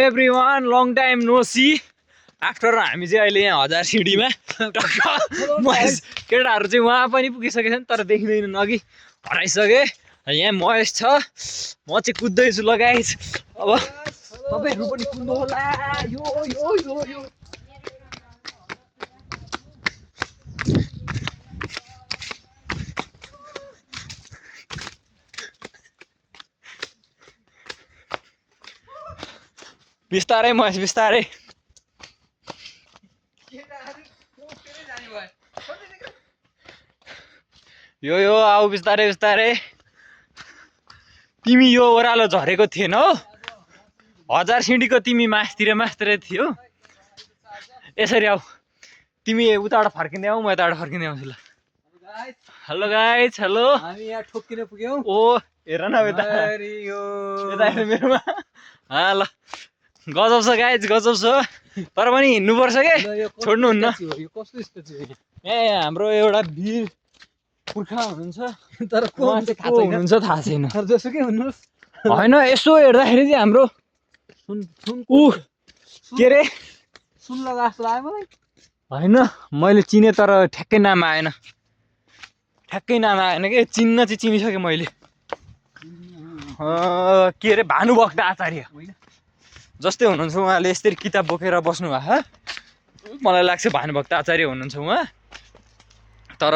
Everyone long time no see after हामी चाहिँ अहिले यहाँ 1000 सिडीमा महेश केटाहरू चाहिँ वहाँ पनि पुगिसकेको छ नि तर देखिँदैन अघि हराइसके यहाँ महेश छ म चाहिँ कुद्दैछु लगाइस अब तपाईहरु पनि कुद्नु होला यो यो यो यो बिस्तारै महेश बिस्तारै यो यो आऊ बिस्तारै बिस्तारै तिमी यो ओह्रालो झरेको थिएन हो 1000 सिडीको तिमी मास्तिर थियो यसरी आऊ तिमी उताबाट फर्किँदै आऊ म यताबाट फर्किँदै आउँछु ल हेलो गाइस हेलो हामी यहाँ ठोक्किन पुग्यौं ओ हेर न यता यता मेरोमा ल गजब छ गाइस गजब छ तर पनि हिँड्नु पर्छ के छोड्नुहुन्न यो कस्तो स्पेस हो ए हाम्रो एउटा वीर पुर्खा हुनुहुन्छ तर को हुनुहुन्छ थाहा छैन तर जसुकै हुनुहोस् हैन यसो हेर्दाखेरि चाहिँ हाम्रो सुन सुन उ के रे सुन लगा जस्तो लाग्यो मलाई हैन मैले चिने तर ठ्याक्कै नाम आएन के चिन्न चाहिँ चिनिसकेँ मैले के रे भानुभक्त आचार्य जस्तै हुनुहुन्छ उहाँले यसरी किताब बोकेर बस्नु भएको मलाई लाग्छ भानुभक्त आचार्य हुनुहुन्छ उहाँ तर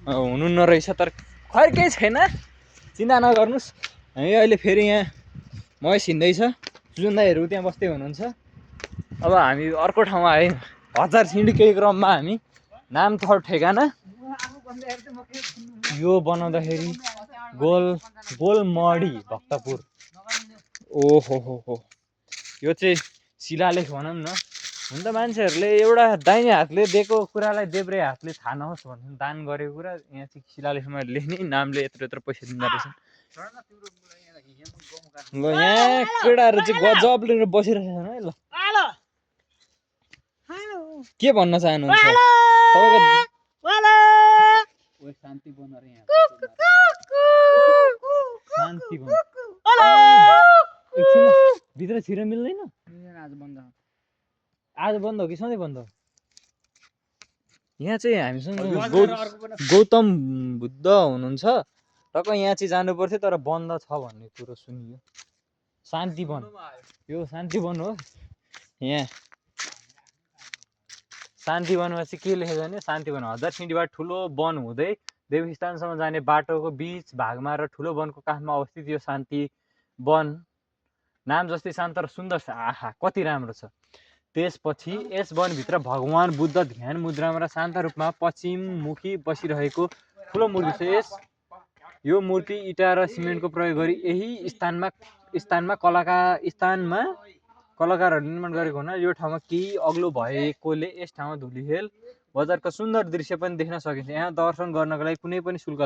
हुनुहुन्न रहेछ तर खै केही छैन चिन्ता नगर्नुहोस् हामी अहिले फेरि यहाँ महेश हिँड्दैछ सुजन दाइहरू त्यहाँ बस्दै हुनुहुन्छ अब हामी अर्को ठाउँमा आयौँ 1000 सिडीकै क्रममा हामी नाम थर ठेगाना यो बनाउँदाखेरि गोलमडी भक्तपुर ओहो हो यो चाहिँ शिलालेख भनौँ न हुन त मान्छेहरूले एउटा दाहिने हातले दिएको कुरालाई देब्रे हातले थाहा नहोस् भन्नु दान गरेको कुरा यहाँ चाहिँ शिलालेखमा लेख्ने नामले यत्रो यत्रो पैसा दिँदो रहेछ ल यहाँ केटाहरू चाहिँ गजब लिएर बसिरहेको छ है ल के भन्न चाहनुहुन्छ शान्ति बन रे यहाँ शान्ति बन भित्र छिर मिल्दैन आज बन्द हो कि सधैँ बन्द हो यहाँ चाहिँ हामीसँग गौतम बुद्ध हुनुहुन्छ टक्क यहाँ चाहिँ जानु पर्थ्यो तर बन्द छ भन्ने कुरो सुनियो शान्ति वन यो शान्ति वन हो यहाँ शान्ति वनमा चाहिँ के लेखेको छ भने शान्ति वन 1000 सिडीबाट ठुलो वन हुँदै देवस्थानसम्म जाने बाटोको बीच भागमा र ठुलो वनको काखमा अवस्थित यो शान्ति वन नाम जस्तै शान्त र सुन्दर छ आहा कति राम्रो छ त्यसपछि यस वनभित्र भगवान बुद्ध ध्यान मुद्रामा र शान्त रूपमा पश्चिममुखी बसिरहेको ठुलो मूर्ति छ यो मूर्ति इटा र सिमेन्टको प्रयोग गरी यही स्थानमा कलाकारहरू निर्माण गरेको हुनाले यो ठाउँमा केही अग्लो भएकोले यस ठाउँमा धुलिखेल बजारको सुन्दर दृश्य पनि देख्न सकिन्छ यहाँ दर्शन गर्नको लागि कुनै पनि शुल्क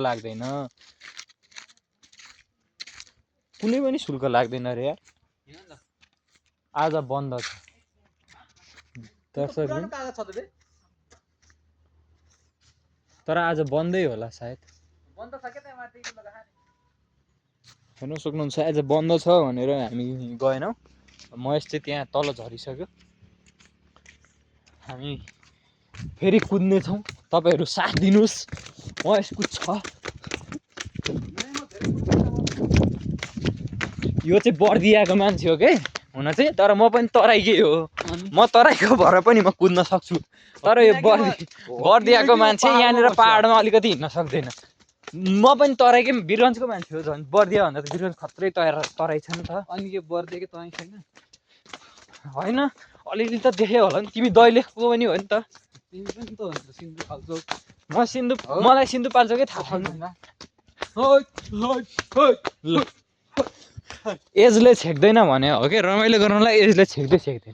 लाग्दैन रे यार आज बन्द छ तर आज बन्दै होला सायद हेर्न सक्नुहुन्छ आज बन्द छ भनेर हामी गएनौँ महेश चाहिँ त्यहाँ तल झरिसक्यो हामी फेरि कुद्नेछौँ तपाईहरु साथ दिनुहोस् महेश कुद्छ यो चाहिँ बर्दियाको मान्छे हो के हुन चाहिँ तर म पनि तराईकै हो म तराईको भएर पनि म कुद्न सक्छु तर यो बर्दियाको मान्छे यहाँनिर पहाडमा अलिकति हिँड्न सक्दैन म पनि तराईकै वीरगञ्जको मान्छे हो झन् बर्दिया भन्दा त वीरगञ्ज खत्रै तराई छ नि त अनि के बर्दियाकै तराई छैन हैन अलिअलि त देखे होला नि तिमी दैलेखको पनि हो नि त तिमी पनि त हुन्छ सिन्धुपाल्चोक मलाई सिन्धुपाल्चोकै थाहा छैन एजले छेक्दैन भने हो कि रमाइलो गर्नलाई एजले छेक्दैन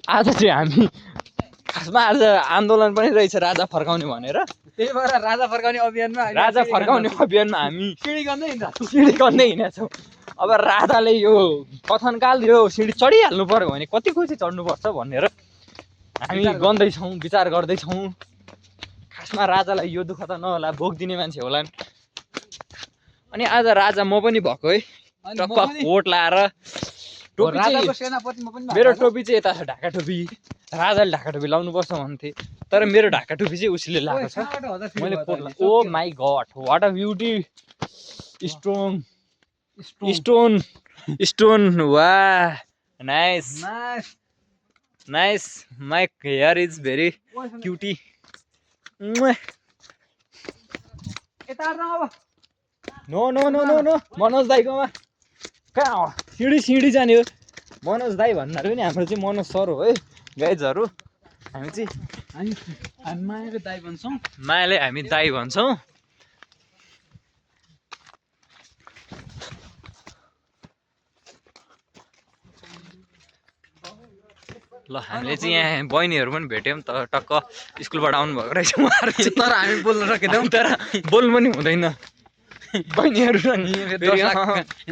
आज चाहिँ हामी खासमा आज आन्दोलन पनि रहेछ राजा फर्काउने भनेर त्यही भएर राजा फर्काउने अभियानमा हामी सिडी गर्दै हिँडेछौँ अब राजाले यो कथनकाल यो सिडी चढिहाल्नु पर्यो भने कतिको चाहिँ चढ्नुपर्छ भनेर हामी गर्दैछौँ विचार गर्दैछौँ लास्टमा राजालाई यो दुःख त नहोला, भोग दिने मान्छे होला नि। अनि आज राजा म पनि भएको है, टक्क कोट लाएर टोपी चाहिँ राजाको सेनापति म पनि मेरो टोपी चाहिँ यता छ, ढाका टोपी। राजाले ढाका टोपी लाउनु पर्छ भन्थे, तर मेरो ढाका टोपी चाहिँ उसले लगाएको छ। मैले कोट ला, oh my god what a beauty, stone stone stone, वाह nice nice, my hair is very cutie. No no no no no, Manoj दाईकोमा कहाँ हो, सिँढी जाने हो। मनोज दाई भन्नाले पनि हाम्रो चाहिँ मनोज सर हो है गाइजहरू। हामी चाहिँ हामी मायाको दाइ भन्छौँ। मायाले हामी दाई भन्छौँ। ल हामीले चाहिँ यहाँ बहिनीहरू पनि भेट्यौँ त, टक्क स्कुलबाट आउनुभएको रहेछ उहाँहरू चाहिँ। तर हामी बोल्न सकेनौँ, तर बोल्नु पनि हुँदैन बहिनीहरू र नि।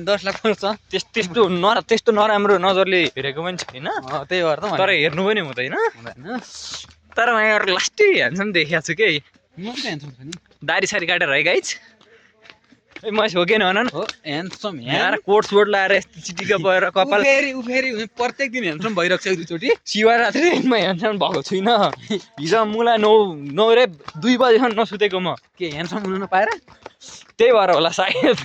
10 लाख पर्छ त्यस्तो नराम्रो नजरले हेरेको पनि छैन, त्यही भएर त तर हेर्नु पनि हुँदैन। तर उहाँहरू लास्टै ह्यान्डसम देखेको छु कि, म पनि ह्यान्डसम छु नि, दारी सारी काटेर है गाइज। म छोकेन भन न, हो ह्यान्डसम यहाँ कोट सोट लाएर यस्तो चिटिका भएर कपाल उफेरी प्रत्येक दिन ह्यान्डसम भइरहेको छ, एकचोटि शिवरात्रि म ह्यान्डसम भएको छुइनँ। हिजो मुला 9 रे 2 बजेसम्म नसुतेको म, के ह्यान्डसम हुनु नपाएर त्यही भएर होला सायद,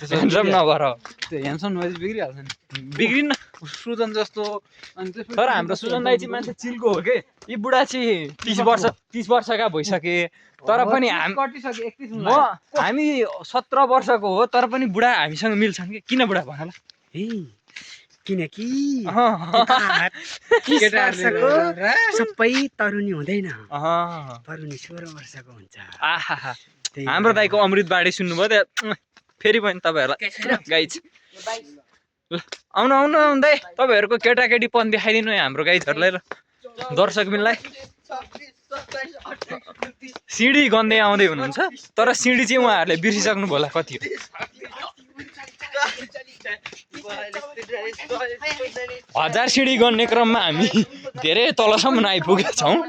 ह्यान्डसम नभएर। त्यो ह्यान्डसम नभए बिग्रिहाल्छ नि, बिग्रिन्न। सुजन जस्तो। अनि तर हाम्रो सुजन दाई चाहिँ मान्छे चिलको हो के, यी बुढा चाहिँ 30 वर्षका भइसके, तर पनि हामी 17 वर्षको हो, तर पनि बुढा हामीसँग मिल्छन् कि। किन बुढा भन ल, किनकि केटाहरुले सबै तरुनी हुँदैन, तरुनी 16 वर्षको हुन्छ। आहा, हाम्रो दाईको अमृत बाणी सुन्नुभयो त, फेरि पनि तपाईँहरूलाई गाइज ल आउनु आउनु दाइ, तपाईँहरूको केटाकेटी पन देखाइदिनु है हाम्रो गाइजहरूलाई र दर्शक बिनलाई। सिँढी गन्दै आउँदै हुनुहुन्छ, तर सिँढी चाहिँ उहाँहरूले बिर्सिसक्नु होला कति हो। 1000 सिँढी गर्ने क्रममा हामी धेरै तलसम्म आइपुगेका छौँ।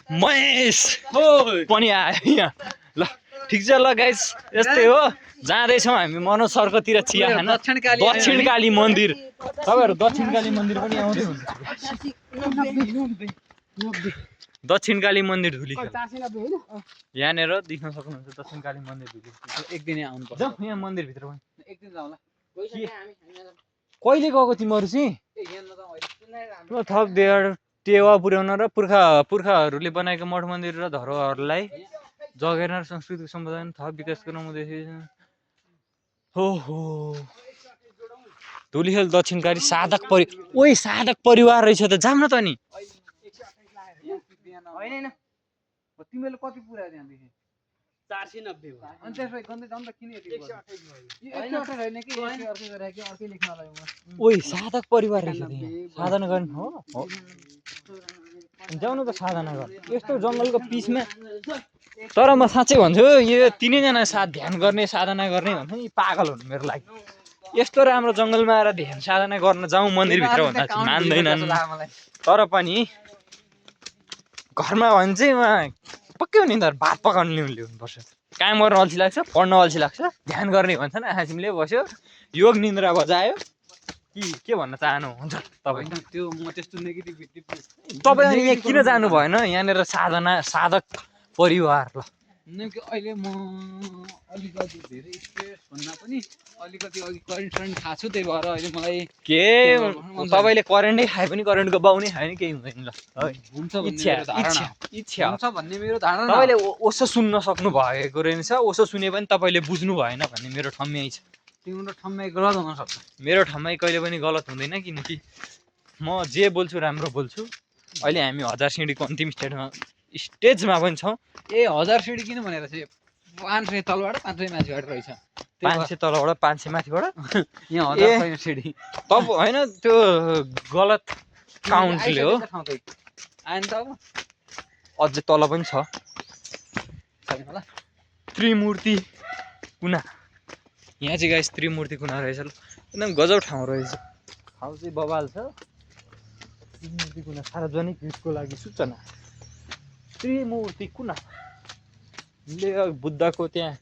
महेश पनि आयो यहाँ। ल ठिक छ ल गाइस, यस्तै हो, जाँदैछौँ हामी मनोज सरकोतिर चिया खान, दक्षिण काली मन्दिर। तपाईँहरू दक्षिण काली मन्दिर पनि आउँदै हुनुहुन्छ, दक्षिण काली मन्दिर धुलीखेल यहाँनिर देख्न सक्नुहुन्छ। दक्षिण काली मन्दिर धुलीखेल एक दिन आउनुपर्छ, जाउँ यहाँ मन्दिरभित्र पनि। एक दिन जाउँला। कहिले गएको तिमीहरू चाहिँ? थप टेवा पुर्याउन र पुर्खाहरूले बनाएको मठ मन्दिर र धरोहरलाई जगेर्न र सांस्कृतिक सम्बन्धन थप विकास गर्न उद्देश्य। हो धुलीखेल दक्षिणकारी साधक साधक परिवार रहेछ त, जाम न त नि। तिमीले कति पुऱ्यायो त्यहाँदेखि? 490 हो। अनि त्यसपछि गन्दै जाउँ त, किन यति होइन कि अर्कै गरे कि अर्कै लेख्नलाई ओइ साधक परिवार रहेछ साधना गर्न हो, जाउँ न त साधना गर्न। यस्तो जङ्गलको पिचमा, तर म साँच्चै भन्छु यो तिनैजना साथ ध्यान गर्ने साधना गर्ने भन्छ नि, पागल हुनु मेरो लागि। यस्तो राम्रो जङ्गलमा आएर ध्यान साधना गर्न जाउँ मन्दिरभित्र भन्दा मान्दैनन्। तर पनि घरमा भने चाहिँ उहाँ पक्कै हो नि, तर भात पकाउनु ल्याउनुपर्छ। काम गर्न अल्छी लाग्छ, पढ्न अल्छी लाग्छ, ध्यान गर्ने भन्छन्। आँखिमले बस्यो, योग निन्द्रा बजायो कि के भन्न चाहनुहुन्छ तपाईँ? त्यो म त्यस्तो नेगेटिभिटी तपाईँ अनि यहाँ किन जानु भएन? यहाँनिर साधक परिवार। ल अहिले म अलिकति धेरै स्ट्रेस भन्दा पनि अलिकति अघि करेन्ट थाहा छु, त्यही भएर अहिले मलाई के तपाईँले करेन्टै खाए पनि करेन्टको बाउ नै खायो नि केही हुँदैन। ल हुन्छ इच्छा भन्ने मेरो धारणा। तपाईँले ओसो सुन्न सक्नु भएको रहेछ, ओसो सुने पनि तपाईँले बुझ्नु भएन भन्ने मेरो ठम्याइ छ। तिम्रो ठम्याइ गलत हुन सक्छ। मेरो ठम्याइ कहिले पनि गलत हुँदैन, किनकि म जे बोल्छु राम्रो बोल्छु। अहिले हामी 1000 सिँढीको अन्तिम स्टेजमा पनि छौँ। 1000 सिँढी किन भनेर चाहिँ 500 तलबाट 500 माथिबाट रहेछ। 500 तलबाट 500 माथिबाट यहाँ 1000 छैन सिँढी। तब होइन, त्यो गलत काउन्टले हो। आएन त अब अझै तल पनि छ त्रिमूर्ति कुना यहाँ चाहिँ गाइस त्रिमूर्ति कुना रहेछ ल एकदम गजब ठाउँ रहेछ ठाउँ चाहिँ बबाल छ त्रिमूर्ति कुना सार्वजनिक हितको लागि सूचना त्रिमूर्ति कुना बुद्धको त्यहाँ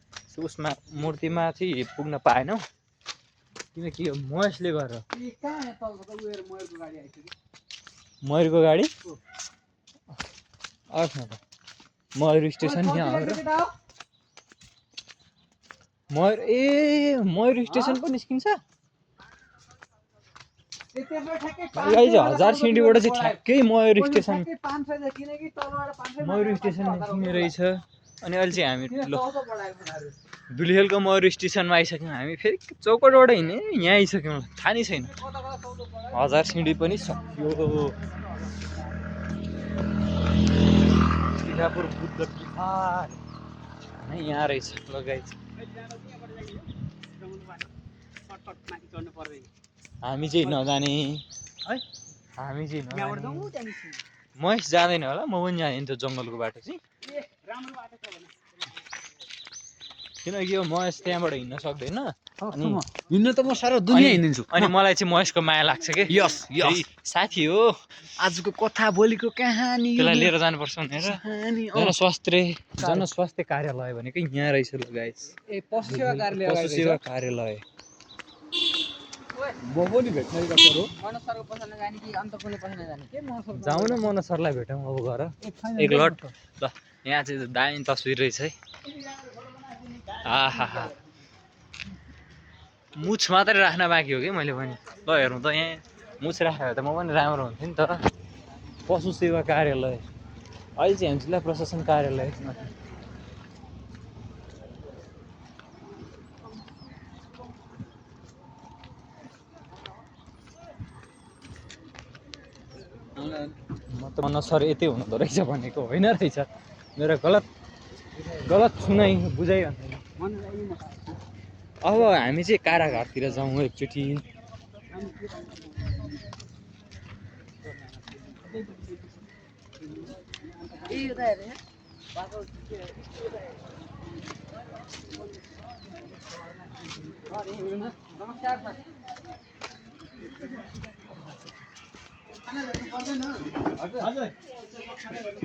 उसमा मूर्तिमा चाहिँ पुग्न पाएनौ किनकि यो महेशले गरेर मयूरको गाडी अर्थ न त मयूर स्टेसन यहाँ मयूर स्टेसन पो निस्किन्छ हजार सिँढीबाट चाहिँ ठ्याक्कै मयूर स्टेसन निस्किने रहेछ अनि अहिले चाहिँ हामी दुलिहेलको मयूर स्टेसनमा आइसक्यौँ हामी फेरि चौकटबाट हिँड्ने यहाँ आइसक्यौँ थाहा नै छैन हजार सिँढी पनि सक्यो टिकापुर बुद्ध बिहार यहाँ रहेछ लगाइछ हामी चाहिँ नजाने है हामी चाहिँ नजाने महेश जाँदैन होला म पनि जाने त्यो जङ्गलको बाटो चाहिँ किनकि यो महेश त्यहाँबाट हिँड्न सक्दैन अनि हिँड्न त म सारा दुनियाँ हिँडिदिन्छु अनि मलाई चाहिँ महेशको माया लाग्छ के यस साथी हो आजको कथा भोलिको कहानी त्यसलाई लिएर जानुपर्छ भनेर जनस्वास्थ्य कार्यालय भनेको यहाँ रहेछ ल गाइस ए पशु सेवा कार्यालय पशु सेवा कार्यालय जाउँ न मनोज सरलाई भेटौँ अब घर एक लट ल यहाँ चाहिँ दामी तस्बिर रहेछ है आहा मुछ मात्रै राख्न बाँकी हो कि मैले पनि ल हेर्नु त यहाँ मुछ राखेको त म पनि राम्रो हुन्थ्यो नि त पशु सेवा कार्यालय अहिले चाहिँ हामी जिल्ला प्रशासन कार्यालय म त मनोज सर यतै हुनुहुँदो रहेछ भनेको होइन रहेछ मेरो गलत सुनाइ बुझाइ अब हामी चाहिँ कारागारतिर जाउँ एकचोटि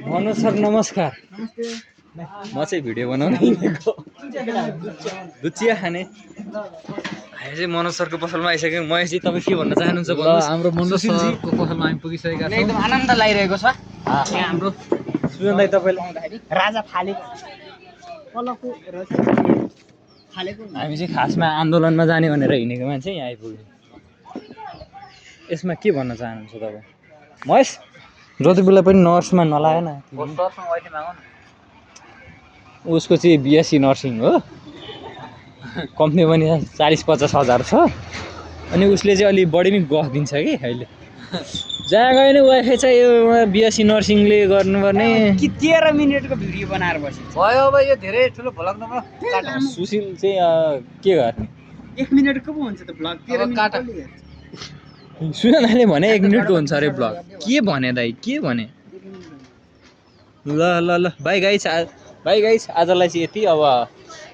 मनोज सर नमस्कार म चाहिँ भिडियो बनाउन हिँडेको दुचिया खाने हामी चाहिँ मनोज सरको पसलमा आइसक्यौँ महेशजी तपाईँ के भन्न चाहनुहुन्छ हाम्रो मनोज सरको पसलमा हामी पुगिसकेका छौँ एकदम आनन्द लागिरहेको छ यहाँ हाम्रो सुजन दाइ तपाईँले राजा फाले हामी चाहिँ खासमा आन्दोलनमा जाने भनेर हिँडेको मान्छे यहाँ आइपुग्यो यसमा के भन्न चाहनुहुन्छ तपाईँ महेश जति बेला पनि नर्समा नलागेन उसको चाहिँ बिएससी नर्सिङ हो कम्पनी पनि 40-50 हजार छ अनि उसले चाहिँ अलिक बढी नै गफ दिन्छ कि अहिले जहाँ गयो नि वाइफाई चाहिँ यो बिएससी नर्सिङले गर्नुपर्ने 13 मिनेटको भिडियो बनाएर बस्यो भयो अब यो धेरै ठुलो भ्लग नभए सुशील चाहिँ के गर्ने 1 मिनेटको पो हुन्छ त भ्लग 13 मिनेट सुजनले भने 1 मिनेटको हुन्छ अरे भ्लग के भने दाइ के भने ल ल ल बाई गाइस आजलाई चाहिँ यति अब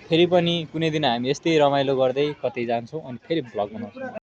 फेरि पनि कुनै दिन हामी यस्तै रमाइलो गर्दै कतै जान्छौँ अनि फेरि भ्लग बनाउँछौँ